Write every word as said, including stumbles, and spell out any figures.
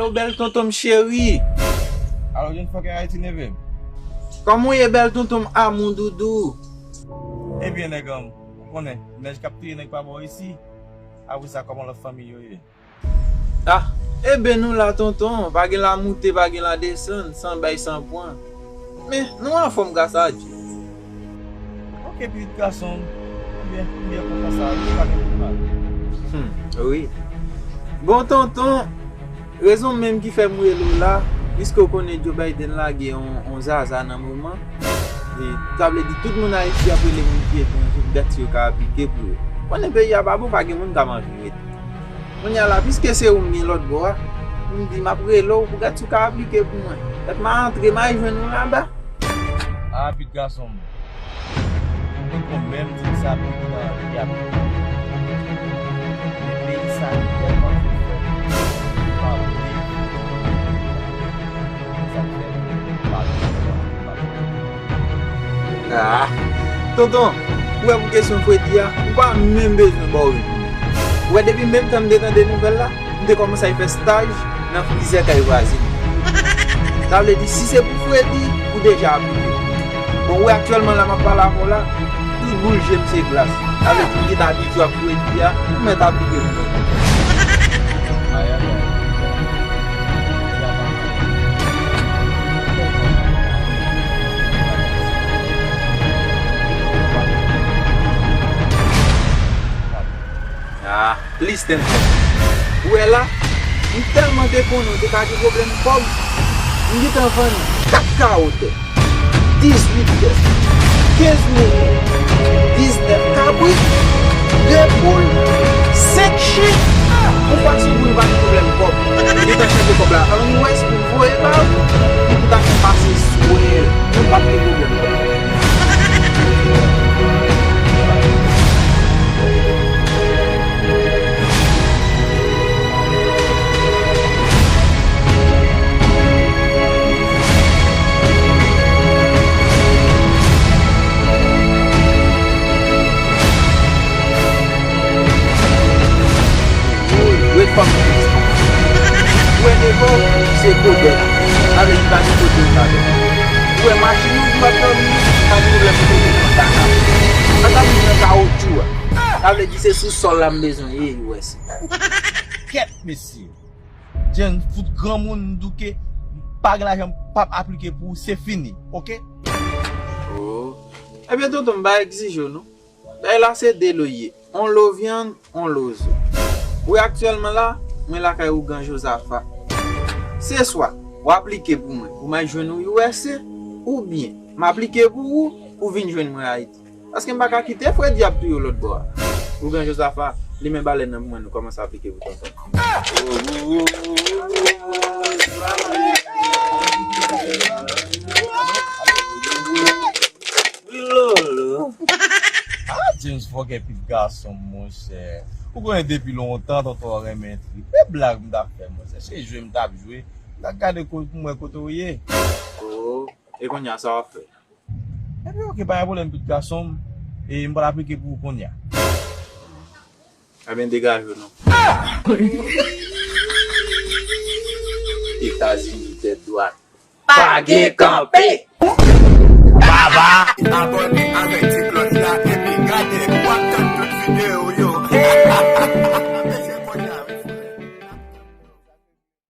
Yo, bèl tonton m cheri. Alo, John Fokker Ayiti, neve m. Kòman w ye, bèl tonton m, amou doudou? Ebyen, nèg an, ou konnen, nèj k ap touye nèg pa bò isi. Apre sa, kòman lòt fanmi yo ye? Ah, eben nou la, tonton, pa gen la moute, pa gen la desann, san bay, san pran. Men, nou anfòm gras a Dye. Ok, pitit gason m. Ebyen, m byen kontan sa, wi, pa gen pwoblèm. Hmm, wi. Bon, tonton, rezon menm ki fè m rele w la, piske w konnen Joe Biden lage yon, yon zaza nan moman, e sa vle di tout moun Ayiti ap rele moun ki etranje pou gad si yo ka aplike pou yo. Konnen peyi a pa bon, pa gen moun k ap anvi rete. Kounye a la, piske se ou m gen lòt bò a, m di m ap rele w pou gad si w ka aplike pou mwen. Pèt m a antre, m a jwenn ou laba. A, pitit gason m. Ou konn menm di m sa, pitit nan, li ap. Men peyi sa, li tèlman fin fèt, li pa vle. Sa k fè, li pa vle. Ah, tonton, ou wè pou kesyon fredi a, ou pa menm bezwen ba w reponn. Ou wè depi menm tan m te tande nouvèl la, m te kòmanse al fè staj nan frizè kay vwazen. Sa vle di, si se pou fredi, ou deja aplike. Bon, ou wè aktyèlman la m ap pale avè w la, tout boul je m se glas. Sa vle di, m gentan abitye ak fredi a, ou mèt aplike pou mwen. Ayayay. Ah, plis tenten. Ou wè la, m tèlman te konnen w te ka gen pwoblèm kòb, m gentan vann kat kawo tè, dizuit bèf, kenz mouton, diznèf kabrit, de poul, senk chen, pou fwa si pou nou pa gen pwoblèm kòb. M gentan chanje kòb la an U S pou m voye ba w, pou nou ta fè pase swè, nou p ap gen pwoblèm kòb. Ret fòm. Ou wè devan w, se kote la. Sa vle di pa gen kote w ka fè. Ou wè machin ou ki p ap dòmi, pa gen pwoblèm pou kote w nan kaka. An ta vin nan kawotchou a. Sa vle di se sou sòl la m bezwen ye, U S. Kèt, mesye. Jen fout granmoun, m douke, m pa gen lajan, m p ap aplike pou ou, se fini, oke? Oh. Ebyen, tonton, m pa egzije w, non. Bagay la se de lo ye. On lo vyann, on lo zo. Wi, aktyèlman la, mwen lakay ougan Jozafa. Se swa w aplike pou mwen, pou m al jwenn ou U S A, oubyen m aplike pou ou, ou vin jwenn mwen Ayiti. Paske m pa ka kite fredi ap touye w lòt bò a. Ougan Jozafa, limen balèn nan pou mwen, nou kòmanse aplike pou tonton. Wi, Lolo. Ah, James Fokker, pit gason m, monchè. Ou konnen depi lontan, tonton renmen trip. E blag m t ap fè, monchè. Se jwe m t ap jwe. M t ap gade ko-, pou m wè kote w ye. Oh, e kounye a, sa w ap fè? Epi, oke, pa gen pwoblèm, pit gason m. E m pral aplike pou ou kounye a. Ebyen, degaje w non. Etazini tèt dwat. Pa gen kanpe. Baba. Abòne avèk ti klòch la epi gade, w ap tann tout videyo yo.